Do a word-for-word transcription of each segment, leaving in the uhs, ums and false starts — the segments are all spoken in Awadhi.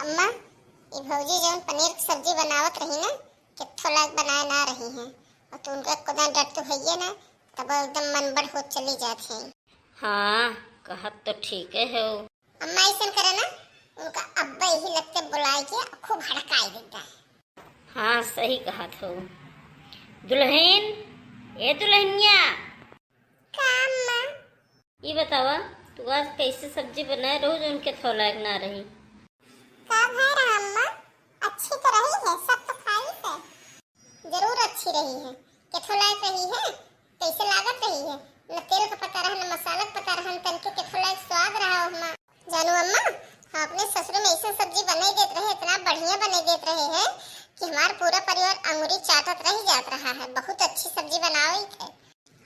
अम्मा, ई भौजी जौन पनीर की सब्जी बनावत रही ना, केथो लायक बनाए ना रही हैं। और तू उनका खुदा डट तो हइये ना, तब एकदम मन बड़ होत चली जात है। हाँ, कहत तो ठीक है हो। अम्मा, ऐसन करे ना, उनका अब्बा यही लगते बुलाए के खूब हड़काए देता है। हाँ, सही कहत हो। दुल्हन, ए दुल्हनिया। का अम्मा? ई बतावा, तू आज कैसे सब्जी बनाए रहू जो उनके थो लायक ना रही? का भय रहा अम्मा, अच्छी तो रही है, सब तो खाई से। जरूर अच्छी रही है। केथो लायक रही है? कैसे लागत रही है? न तेल का पता रहा, न मसाला का पता रहा, न तनके केथो लायक स्वाद रहा हो अम्मा। जानू अम्मा, हम अपने ससुर में ऐसे सब्जी बनाई देत रहे, इतना बढ़िया बनाई देत रहे हैं कि हमार पूरा परिवार अंगुरी चाटत रह जात रहा है। बहुत अच्छी सब्जी बनावे थे।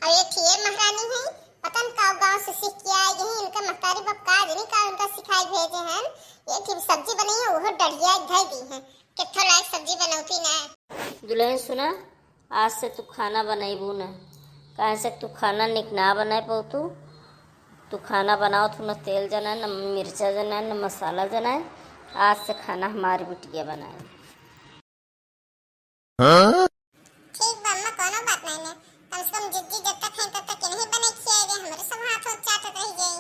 और ये ठिए महारानी है, पता न का गाँव से सीख के आई है, इनका महतारी बाप का जनी का उनका सिखाई भेजे हैं। ये ठिए सब्जी बनाई है, वो डढ़िया धई दी है। कित्थो लायक सब्जी बनौती ना। दुल्हन सुना, आज से तू खाना बनैबू ना, काहे से तू खाना निक ना बनाए पौतू। तू खाना बनाओ, तू न तेल जनाए, न मिर्चा जनाए, न मसाला जनाए। आज से खाना हमारी बिटिया बनाए। ठीक बा अम्मा, कोनो बात नहीं ने। कम से कम जिज्जी जब तक हैं तब तक इन्हीं बने खियाए दे, हमरे सब हाथ होत चाटत रह जाई।